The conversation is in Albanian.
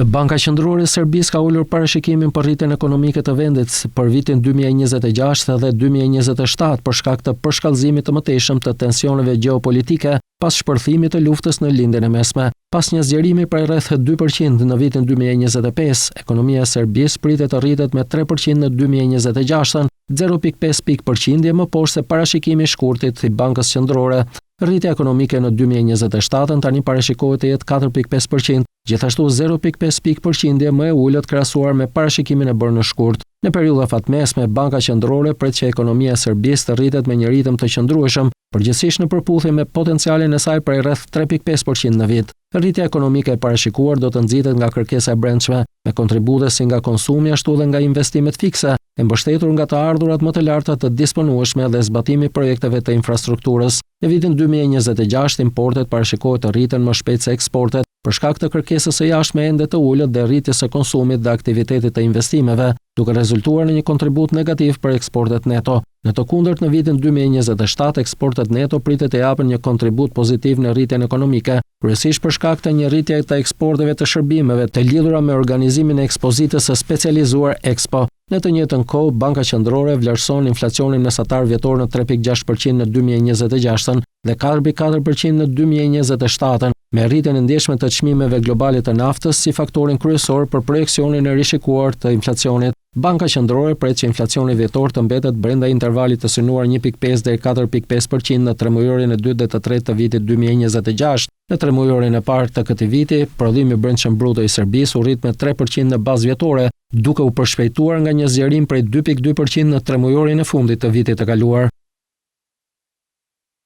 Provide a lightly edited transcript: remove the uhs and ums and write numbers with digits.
Banka Qendrore e Serbisë ka ulur parashikimin për rritjen ekonomike të vendit për vitin 2026 dhe 2027 për shkak të përshkallëzimit të mëtejshëm të tensioneve gjeopolitike pas shpërthimit të luftës në Lindjen e Mesme. Pas një zgjerimi prej rreth 2% në vitin 2025, ekonomia e Serbisë pritet të rritet me 3% në 2026-ën, 0.5 pikë përqindje më poshtë se parashikimi i shkurtit i Bankës Qendrore. Rritja ekonomike në 2027-ën tani parashikohet të jetë 4.5%, gjithashtu 0.5 pikë përqindje më e ulët krahasuar me parashikimin e bërë në shkurt. Në periudhë afatmesme, Banka Qendrore pret që ekonomia e Serbisë të rritet me një ritëm të qëndrueshëm, përgjithsisht në përputhje me potencialin e saj prej rreth 3.5% në vit. Rritja ekonomike e parashikuar do të nxitet nga kërkesa e brendshme, me kontribute si nga konsumi ashtu dhe nga investimet fikse, e mbështetur nga të ardhurat më të larta të disponueshme dhe zbatimi i projekteve të infrastrukturës. Në vitin 2026, importet parashikohet të rriten më shpejt se eksportet, për shkak të kërkesës së jashtme ende të ulët dhe rritjes së konsumit dhe aktivitetit të investimeve, duke rezultuar në një kontribut negativ për eksportet neto. Në të kundërt, në vitin 2027, eksportet neto pritet të japin një kontribut pozitiv në rritjen ekonomike, kryesisht për shkak të një rritje të eksporteve të shërbimeve të lidhura me organizimin e ekspozitës së specializuar Expo. Në të njëjtën kohë, Banka Qendrore vlerëson inflacionin mesatar vjetor në 3.6% në 2026-ën dhe 4.4% në 2027-ën, me rritjen e ndjeshme të çmimeve globale të naftës si faktorin kryesor për projeksionin e rishikuar të inflacionit. Banka Qendrore pret që inflacioni vjetor të mbetet brenda intervalit të synuar 1.5 deri 4.5% në tremujorin e dytë dhe të tretë të vitit 2026. Në tremujorin e parë të këtij viti, prodhimi i brendshëm bruto i Serbisë u rrit me 3% në bazë vjetore, duke u përshpejtuar nga një zgjerim prej 2.2% në tremujorin e fundit të vitit të kaluar.